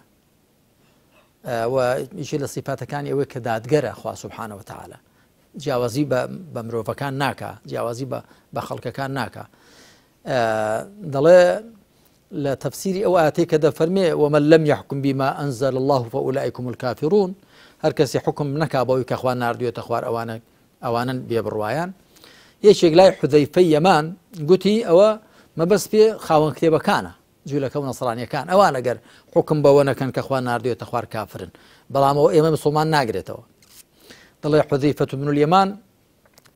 و یەکێ لە سیفاتەکانی ئەوەیە کە دادگەرە خوا سبحانە وتعالی جیاوازی بە مرۆڤەکان ناکا جیاوازی بە خەڵکەکان ناکا دەڵێ لە تەفسیری ئەو ئاەتی کە دەفەرمێ ومن لم يحكم بما أنزل الله فأولئك هم الكافرون هەر کەسی حکم نەکا بەوەی کە خوا ناردوێتە خوار ئەوانە ئەوانەن بێبڕوایان. یەکێک لای حوزەیفەی یەمان گوتی، ئەوە مەبەست پێ خاوەن کتێبەکانە، جوولەکە و نەسڕانیەکان، ئەوان ئەگەر حوکم بەوە نەکەن کە خوا ناردوێتە خوار کافرن، بەڵام ئەوە ئێمە مسوڵمان ناگرێتەوە. دەڵێ حوزەیفە بن الیەمان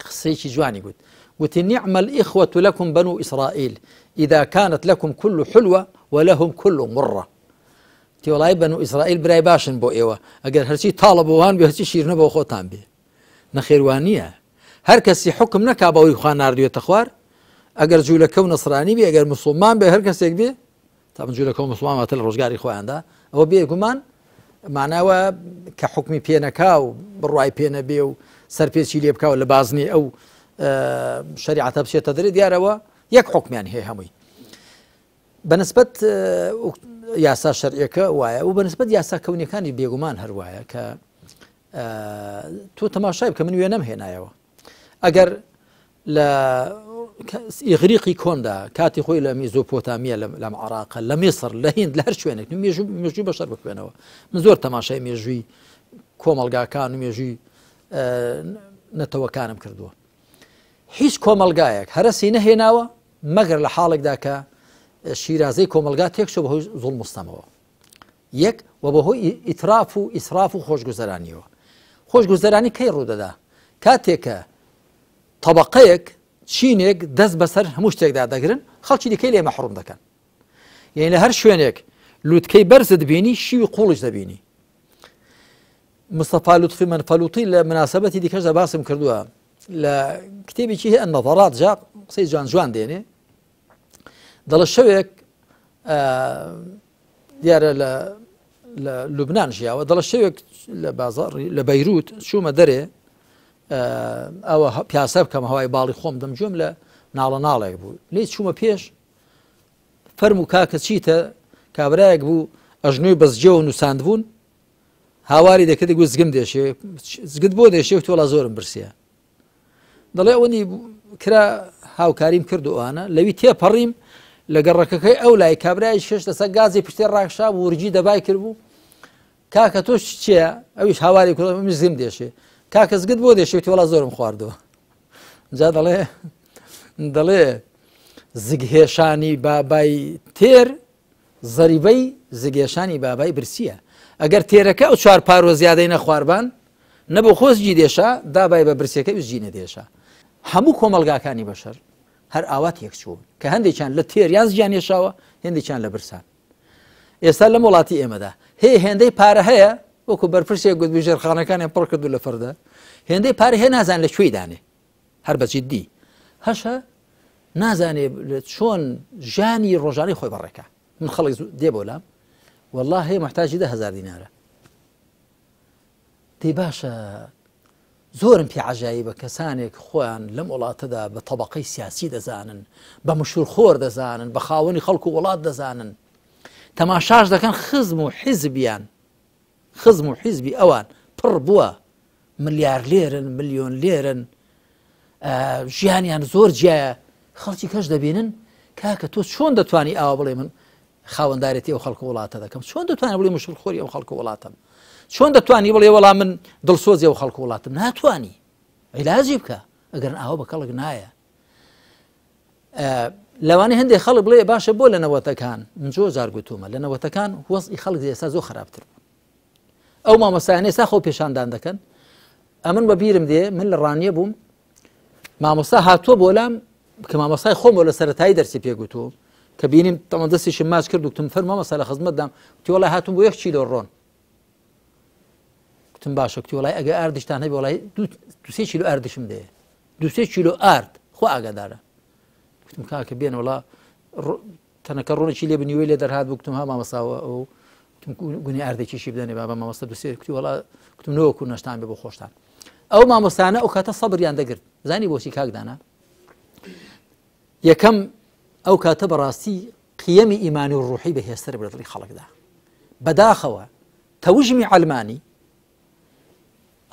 قسەیەکی جوانی گوت، گوتی نعم الإخوة لكم بنو إسرائيل إذا كانت لكم كل حلوة ولهم كل مرة. تێوەڵای بەنو ئیسرائیل برای باشن بۆ ئێوە، ئەگەر هەرچی تاڵە بۆ وان بێ هەرچی شیرنە بۆ خۆتان بێ. نەخێر وا نییە هەر کەسی حوکم نەکا بەوەی خوا ناردوێتە خوار ئەگەر جوولەکە و نەسرانی بێ، ئەگەر مسلمان بێ، هەر کەسێک بێ، تا من جوولەکە و مسلمان واتە لە ڕۆژگاری خۆیاندا، ئەوە بێگومان ماناوە کە حکمی پێنەکا و بڕوای پێنەبێ و سەرپێچی لێ بکا و لە بازنەی ئەو شەریعەتە بچێتە دەرێ، دیارەوە یەک حکمیان هەیە هەمووی. بەنسبەت یاسا شەرعیەکە وایە و بەنسبەت یاسا کەونیەکانی بێگومان هەر وایە کە تۆ تەماشای بکە من وێنەم هێنایەوە ئەگەر لە ئیغریقی کۆندا کاتی خۆی لە میزۆپۆتامیە لەم عراقە لە میسر لە هند لە هەر شوێنێک مێژوو مێژوو بەشەر بخوێنەوە من زۆر تەماشای مێژووی کۆمەلگاکان و مێژووی نەتەوەکانم کردووە هیچ کۆمەلگایەک هەرەسی نەهێناوە مەگەر لە حاڵێکدا کە شیرازەی کۆمەڵگا تێکچوو بەهۆی زوڵم و ستەمەوە یەک و بەهۆی ئیتراف و ئیسراف و خۆشگوزەرانیەوە خۆشگوزەرانی کەی ڕوودەدا کاتێک کە طبقەیەک چینێک دەست بەسەر هەموو شتێکدا دەگرن خەڵکی دیکەی لێ مەحروم دەکەن یعنی لە هەر شوێنێک لوتکەی بەرزت بینی شیوی قوڵیش دەبینی مستەفا لوتفی منفەلوتی لە مناسبەتی دیکەشدا باسم کردووە لە کتێبێکی هەیە النظرات جا قسەی جوان جوان دێنێ دەڵە شەوێک دیارە لە لە لوبناان ژیاوە دەڵە شەوێک لە بازار لە بەیروت چوومە دەرێ ئەوە پیاسە بکەم هەوای باڵی خۆم دەم گوێم لە ناڵە ناڵێک بوو لێ چوومە پێش فەرموو کاکە چیتە کابراایەک بوو ئەژنۆی بەزجەوە نووساند بوون هاواری دەکرد گوت زگم دێشێ زگت بۆ دێشێ و تۆڵا زۆرم برسیە دەڵێ ئەوەنی کرا هاوکاریم کرد و ئەوانە لەوی تێپەڕیم لە گەڕەکەکەی ئەو لای کابرای شش لەسەر گازی پشتێ ڕاکشا ورجی دەبای کرد بوو کاکە تۆش چییە ئەویش هاواری کرد من زگم دێشێ کاکە زگت بۆ دێشێ تۆڵا زۆرم خواردەوە جا دەڵێ دەڵێ زگهێشانی بابای تێر زەریبەی زگێشانی بابای برسیە. ئەگەر تێرەکە ئەو چوار پاروە زیادەی نەخواربان، نە بۆ خۆ زگی دێشا، دابای بە برسیەکەی زگی نەدێشا. هەموو کۆمەڵگاکانی بەشەر هەر ئاوا تێکچوون، کە هەندێکیان لە تێر یان زگیان هێشاوە، هێندێکیان لە برسان. ئێستا لەم وڵاتی ئێمەدا هەیە هێندەی پارە هەیە، وەکو بەرپرسێک گوت بوو ژێرخانەکانیان پڕ کردو لە فەردە، هێندەی پارە هەیە نازان لە کوێی دانێ. هەر بە جدی هەشە نازانێ چۆن ژیانی ڕۆژانەی خۆی بەڕێکا من خەڵک دێ بۆ لام والله هەیە محتاجی 10,000 دینارە دەی باشە زۆرم پێ عجایی بە کەسانێک خۆیان لەم وڵاتەدا بە طبقەی سیاسی دەزانن بە مشورخۆر دەزانن بە خاوەنی خەڵکو و وڵات دەزانن تەماشاش دەکەن خزم و حیزبیان خزم و حیزبی ئەوان پڕ بووە ملیارلێرن ملیۆنلێرن ژیانیان زۆر جیایە خەڵکی کەش دەبینن کاکە تۆ چۆن دەتوانی ئاوا بڵێ من خاوەندارێتی ئەو خەڵکە وڵاتە دەکەم چۆن دەتوانانی بڵێ مشوور خۆری ئەو خەڵکە وڵاتم چۆن دەتوانی بڵێ وەڵام من دڵسۆزی ئەو خەڵکە وڵاتم ناتوانی عیلاجی بکە ئەگەر ئاوە بە کەڵک نایە لەوانەیە هەندێک خەڵک بڵێ باشە بۆ لە نەوەتەکان من زۆر جار گوتومە لە نەوەتەکان وەزعی خەڵک ئێستا زۆر خراپتر بوو ئەو مامۆستایانە ئێستا خۆ پێشاندان دەکەن ئەمن بە بیرم دێ من لە ڕانیە بووم مامۆستا هاتووە بۆ لام کە مامۆستای خۆم بۆ لە سەتایی دەرسی پێگوتووە کە بینیم تەمە دەستیشم ماچ کرد وتم فەر مامۆستا لە خزمەتدام وتی وەڵای هاتووم بۆ یەک کیلۆ ڕۆن گوتم باشە کوتی وەڵای ئەگەر ئاردیشتان هەبێ وەڵای دو سێ کیلۆ ئاردیشم دێ دو سێ کیلۆ ئارد خۆ ئاگادارە گوتم کاکە بێن وڵا تەنەکە ڕۆنێکی لێ بنیوەی لێ دەرهات بوو گوتم ها مامەساوە ئەو گونی ئاردێکیشی بدەنێ بابا مامۆستا دوسێ کوتی وڵا گوتم نەوەکو نەشتان بێ بۆ خۆشتان ئەو مامۆستانە ئەو کاتە سەبریان دەگرت زانی بۆچی کاکدانە یەکەم ئەو کاتە بەڕاستی قیەمی ئیمانی و ڕوحی بەهێزتر بە دڵی خەڵکدا بەداخەوە تەوژمی عەلمانی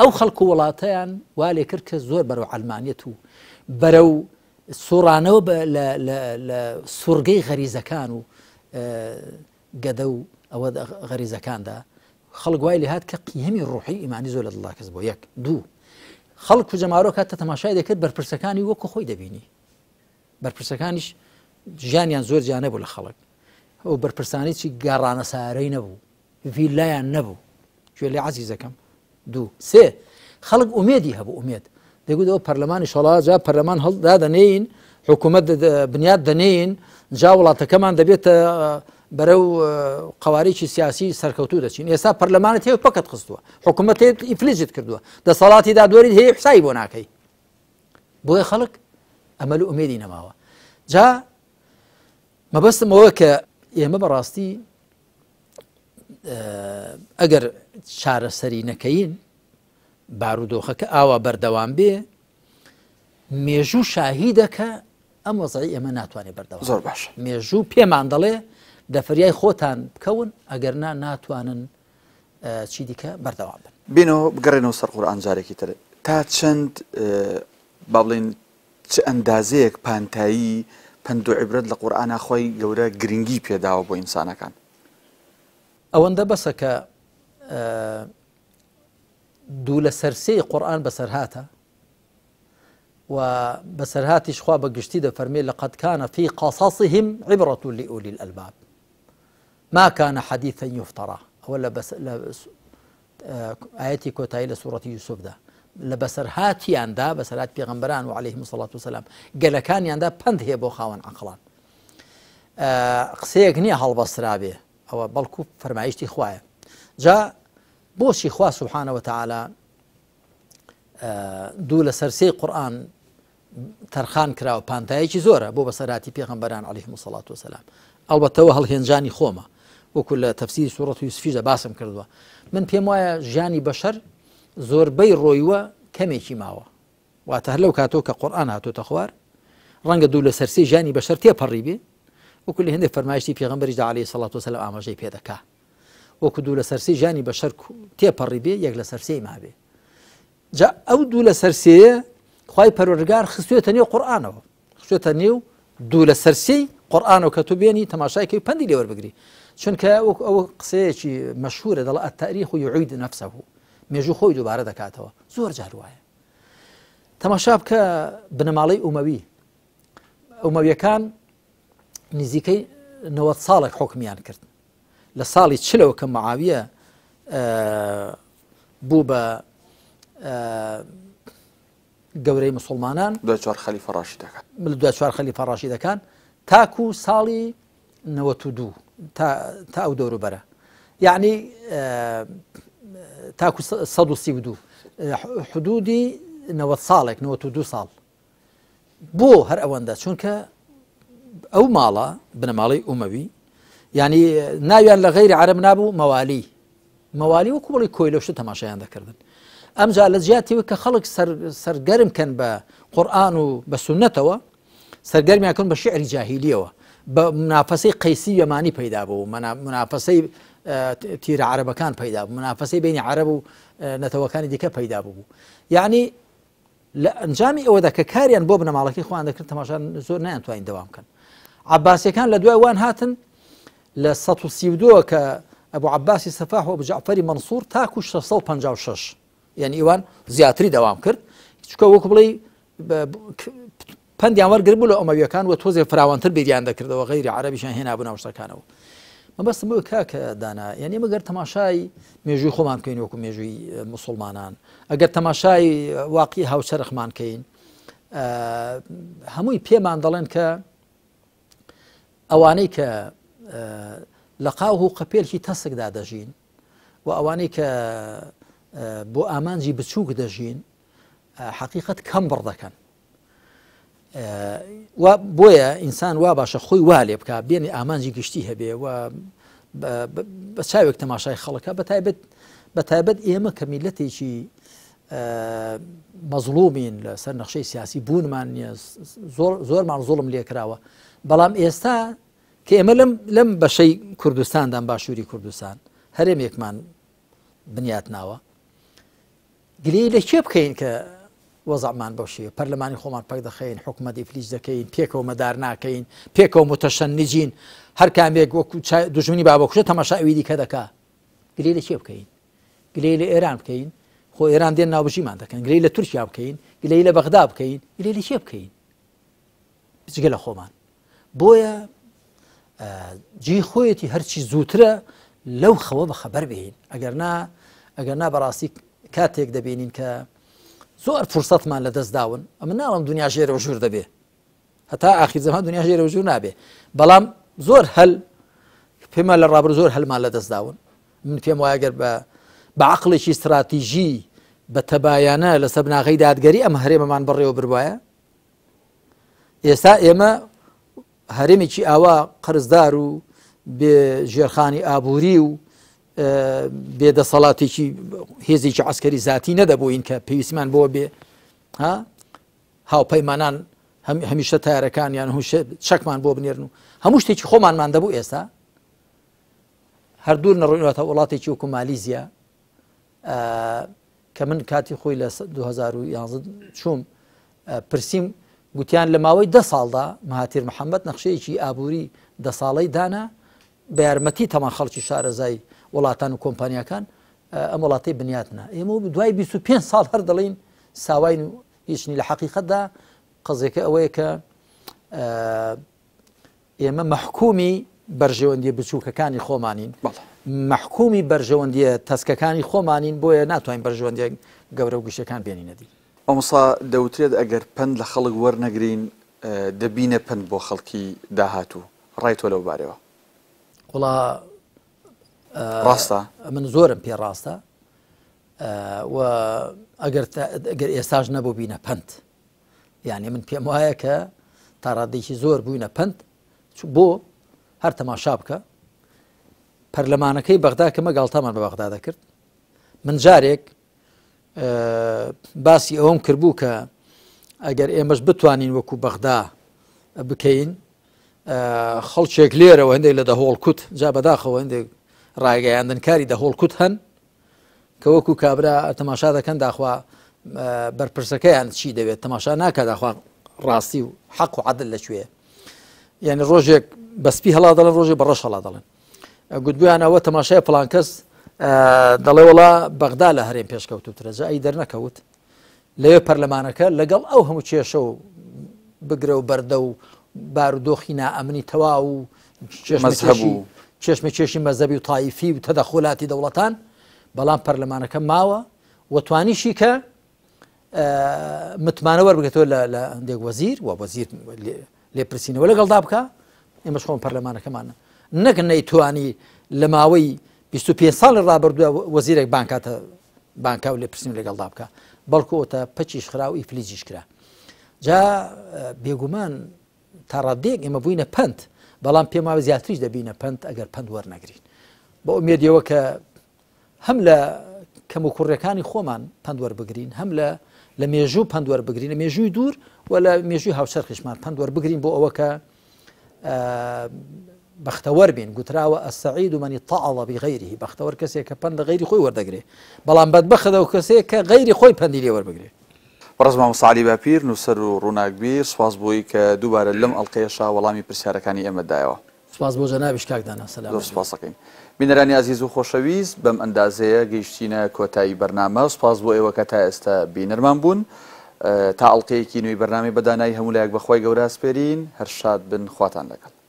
ئەو خەڵک و وڵاتەیان وا لێ کرد کە زۆر بەرەو عەلمانیەت و بەرەو سوڕانەوە لە سوڕگەی غەریزەکان و گەدە و ئەوە غەریزەکاندا خەڵک وای لێهات کە قیەمی ڕۆحی ئیمانی زۆر لە دڵدا کەس بۆ یەک دوو خەڵک و جەماوەرە کاتە تەماشای دەکرد بەرپرسەکانی وەکو خۆی دەبینی بەرپرسەکانیش ژیانیان زۆر جیا نەبوو لە خەڵک ئەو بەرپرسانی چی گەڕانە سارەی نەبوو ڤیلایان نەبوو گوێ لێ عەزیزەکەم دوو سێ خەڵک ئومێدی هەبوو ئومێد دەگوت ئەو پەرلەمانی شەڵا جا پەرلەمان هەڵدا دەنێین حکوومەت بنیات دەنێین جا وڵاتەکەمان دەبێتە بەرەو قوارێکی سیاسی سەرکەوتوو دەچین ئێستا پەرلەمانت هەیە پەکەت خستووە حکوومەت ئیفلیجت کردووە دەسەڵاتی دادوەری هەیە حسای بۆ ناکەی بۆیە خەڵک ئەمەل و ئومێدی نەماوە. جا مەبەستم ئەوە کە ئێمە بەڕاستی ئەگەر چارەسەری نەکەین بارودۆخەکە ئاوا بەردەوام بێ مێژوو شاهیدەکە ئەم وەزعی ئێمە ناتوانێت بەردەوام زۆر باش مێژوو پێمان دەڵێ دەفریای خۆتان بکەون ئەگەر نا ناتوانن چی دیکە بەردەوام بن. بێنەوە بگەڕێنەوە سەر قورئان جارێکی تر تا چەند با بڵێین چ ئەندازەیەک پانتایی پەند و عیبرەت لە قورئانا خوای گەورە گرنگی پێداوە بۆ ئینسانەکان؟ ئەوەندە بەسە کە دوو لەسەر سێی قورئان بەسەرهاتە و بەسەرهاتیش خوا بە گشتی دەفەرمێ لقد كان في قصصهم عبرة لأولي الألباب ما كان حديثا يفترى ئەوە لە بەس لە ئایەتی کۆتایی لە سوڕەتی یوسفدا لە بەسەرهاتیاندا بەسەرات پێغەمبەران و عەلەیهم سەڵات وسلام گەلەکانیاندا پەند هەیە بۆ خاوەن عەقڵان قسەیەک نییە هەڵبەسترابێ ئەوە بەڵکو فەرمایشتی خوایە جا بۆچی خوا سبحانە وتعالی دوو لەسەر سێی قورئان تەرخان کراوە پانتایەکی زۆرە بۆ بەسەرهاتی پێغەمبەران علیهم الصلاة والسلام ئەڵبەتەوە هەڵهێنجانی خۆمە وەکو لە تەفسیری سوڕەت یوسفیشدا باسم کردووە من پێم وایە ژیانی بەشەر زۆربەی ڕۆیوە کەمێکی ماوە واتە هەر لەو کاتەوە کە قورئان هاتۆتە خوار ڕەنگە دوو لە سەرسێ ژیانی بەشەر تێپەڕی بێ وەکو لە هەندێک فەرمایشتی پێغەمبەریشدا عەلەیهی سەڵات وسلام ئاماژەی پێدەکا وەکو دوو لە سەرسێ ژیانی بەشەر تێپەڕی بێ یەک لە سەرسێی مابێ جا ئەو دوو لەسەر سێیە خوای پەروەردگار خستوێتە نێو قورئانەوە خستوێتە نێو دوو لەسەر سێی قورئانەوە کە تۆ بێنی تەماشای کەی پەندی لێ وەربگری چونکە وەک ئەو قسەیەکی مەشهورە دەڵێ التاریخ یعید نفسه مێژوو خۆی دووبارە دەکاتەوە زۆر جار وایە تەماشا بکە بنەماڵەی ئومەوی ئومەویەکان نزیکەی 90 ساڵێک حکمیان کرد لە ساڵی چلەوە کە معاویە بوو بە گەورەی مسلمانان دوای چوار خەلیفە ڕاشیدەکان دوای چوار خەلیفە ڕاشیدەکان تاکو ساڵی 92 تا ئەو دەوروبەرە یعنی تاکو 132 حدودی 90 ساڵێک 92 ساڵ بۆ هەر ئەوەندە چونکە ئەو ماڵە بنەماڵەی ئومەوی ینی ناویان لە غەیری عرب نابوو مەوالی مەوالی وەکو بڵی کۆیلەشت تەماشایان دەکردن ئەمجا لە جیاتیوە کە خەڵک سەرگەرم کەن بە قورآن و بە سنەتەوە سەرگەرمیان کەن بە شعری جاهیلیەوە بە منافەسەی قەیسی یەمانی پەیدا بوو منافەسەی تیرە عربەکان پەیدا بوو منافەسەی بینی عرب و نەتەوەکانی دیکە پەیدا بوو یعنی لە ئەنجامی ئەوەدا کە کاریان بۆ بنەماڵەکەی خۆیان دەکرد تەماشا زۆر نەیانتوانی دەوام بکەن. عەباسیەکان لە دوای وان هاتن لە 132 کە ئەبو عەباسی سەفاح و ئەبو جەعفەری مەنسوور تاکو 656 یعنی ئیوان زیاتری دەوام کرد چکە وەکو بڵێ پەندیان وەرگر بوو لە ئۆمەویەکان و تۆزێ فراوانتر بیریان دەکردەوە غەیری عەرەبیشیان هێنابوو ناو شتەکانەوە. مەبەستم بۆ کاکە دانا یعنی ئێمە گەر تەماشای مێژووی خۆمان بکەین وەکو مێژووی مسلمانان ئەگەر تەماشای واقعی هاوچەرخمان کەین هەمووی پێمان دەڵێن کە ئەوانەی کە لە قاو و قەپێلکی تەسکدا دەژین و ئەوانەی کە بۆ ئامانجی بچووک دەژین حقیقت کەم بڕ دەکەن و بۆیە ئینسان وا باشە خۆی وا لێ بکە بێنی ئامانجی گشتی هەبێ و بە چاوێک تەماشای خەڵکە بە تایبەت بە تایبەت ئێمە کە میلەتێکی مەزڵومین لە سەر نەخشەی سیاسی بوونمان نییە زۆر زۆرمان زوڵم لێکراوە بەڵام ئێستا کە ئێمە لەم لەم بەشەی کوردستاندان باشووری کوردستان هەرێمێکمان بنیات ناوە گلەیی لە کێ بکەین کە وەزعمان بەو شێوەیە پەرلەمانی خۆمان پەک دەخەین حکومەت ئیفلیج دەکەین پێکەوە مەدار ناکەین پێکەوە متەشەنجین هەر کامێک وەکو دوژمنی بابەکوشە تەماشا ئەوی دیکە دەکا گلەیی لە کێ بکەین گلەیی لە ئێران بکەین خۆ ئێران دێن ناوبژیمان دەکەن گلەیی لە تورکیا بکەین گلەیی لە بەغدا بکەین گلەیی لە کێ بکەین بجگە لە خۆمان بۆیە جێی خۆیەتی هەرچی زووترە لەو خەوە بە خەبەر بێین ئەگەر نا ئەگەر نا بەڕاستی کاتێک دەبینین کە زۆر فرسەتمان لە دەست داون ئەمە ناڵم دنیا ژێرە و ژوور دەبێ هەتا ئاخیر زەمان دنیا ژێرە و ژوور نابێ بەڵام زۆر هەل پێمان لە ڕابر زۆر هەلمان لە دەست داون من پێم وایە گەر بە بە عقلێکی استراتیژی بە تەبایانە لەسەر بناغەی دادگەری ئەم هەرێمەمان بەڕێوە بروایە ئێستا ئێمە هەرێمێکی ئاوا قەرزدار و بێ ژێرخانی ئابووری و بێ دەسەڵاتێکی هێزێکی عسکەری زیاتی نەدەبووین کە پێویستمان بۆ بێ ها هاوپەیمانان هەمیشە تارەکانیان هوشە چەکمان بۆ بنێرن و هەموو شتێکی خۆمانمان دەبوو ئێستا هەر دوور نەڕۆینەوە وڵاتێکی وەکو مالیزیا کە من کاتی خۆی لە 2011 چووم پرسییم گوتیان لە ماوەی دە ساڵدا مهاتیر محەممەد نەخشەیەکی ئابووری دە ساڵەی دانا بە یارمەتی تەمان خەڵکی شارەزای وڵاتان و کۆمپانیاکان ئەم وڵاتی بنیاتنا ئێمە دوای 25 ساڵ هەر دەڵین ساواین و هیچنی لە حەقیقەتدا قەزێکە ئەوەیە کە ئێمە مەحکومی بەرژەوەندیە بچووکەکانی خۆمانین مەحکومی بەرژەوەندیە تەسکەکانی خۆمانین بۆیە ناتوانین بەرژەوەندیە گەورە و گشتەکان بێنینە دی. مامۆستا دەوترێت ئەگەر پەند لە خەڵک وەرنەگرین دەبینە پەند بۆ خەڵکی داهاتوو ڕای تۆ لەو بارەوە؟ وەڵا ڕاستە؟ من زۆرم پێ ڕاستە و ئەگەر ئەگەر ئێستاش نەبوو بینە پەند یعنی من پێم وایە کە تا ڕادێکی زۆر بووینە پند بۆ هەر تەماشا بکە پەرلەمانەکەی بەغدا کە مە گاڵتەمان بە بەغدا دەکرد من جارێک باسی ئەوەم کردبوو کە ئەگەر ئێمەش بتوانین وەکو بەغدا بکەین خەڵکێک لێرەوە هەندێک لە دەهۆڵ کوت جا بەداخەوە هەندێک ڕایگەیاندنکاری دەهۆڵ کوت هەن کە وەکو کابرا تەماشا دەکەن داخوا بەرپرسەکەیان چی دەوێت تەماشا ناکە داخوا ڕاستی و حەق و عدل لەکوێ یعنی ڕۆژێک بەسپی هەڵا دەڵێن ڕۆژێک بە ڕەش هەڵا دەڵێن گوتبویان ئەوە تەماشای فلان کەس دەڵێ وڵا بەغدا لە هەرێم پێشکەوتوترە جا ئەی دەرنەکەوت لەوێ پەرلەمانەکە لەگەڵ ئەو هەموو کێشە و بگرە و بەردە و بارودۆخی نائەمنی تەواو و چێشمەکێشی مەزەبی و تایفی و تەدەخولاتی دەوڵەتان بەڵام پەرلەمانەکە ماوە و توانیشی کە متمانە وەربگێتەوە لە هەندێک وەزیر و وەزیر لێپرسینەوە لەگەڵدا بکە ئێمەش خۆم پەرلەمانەکەمانە نەک نەیتوانی لە ماوەی 25 ساڵی ڕابردووە وەزیرێک بانکاتە بانکا و لێپرسین لەگەڵدا بکە بەڵکو ئەوتە پەکیش خرا و ئیفلیجیش کرا جا بێگومان تا ڕادەیەک ئێمە بووینە پەند بەڵام پێم وایە زیاتریش دەبینە پەند ئەگەر پەند وەرنەگرین بە ئومێدیەوە کە هەم لە کەم و کوڕەکانی خۆمان پەند وەربگرین هەم لە لە مێژوو پەند وەربگرین لە مێژووی دوور و لە مێژووی هاوچەرخیشمان پەند وەربگرین بۆ ئەوە کە بەختەوەر بین گوتراوە السعید من اتعظ بغیره بەختەوەر کەسێک کە پەند لە غەیری خۆی وەردەگرێ بەڵام بەدبەخت ئەو کەسێک کە غەیری خۆی پەندی لێ وەربگرێ. بەڕێز مامۆستا عەلی باپیر، نووسەر و ڕووناکبیر، سوپاس بۆی کە دووبارە لەم ئەڵقەیەشا وەڵامی پرسیارەکانی ئێمەت دایەوە. سوپاس بۆ جەنابیش کاک دانا، سەلامەت زۆر بی. سوپاس دەکەین. بینەرانی ئازیز و خۆشەویست، بەم ئەندازەیە گەیشتینە کۆتایی بەرنامە. سوپاس بۆ ئێوە کە تا ئێستا بینەرمان بوون. تا ئەڵقەیەکی نوێی بەرنامەی بە دانایی هەموو لایەک بە خوای گەورە ئەسپێرین. هەر شاد بن. خواتان لەگەڵ.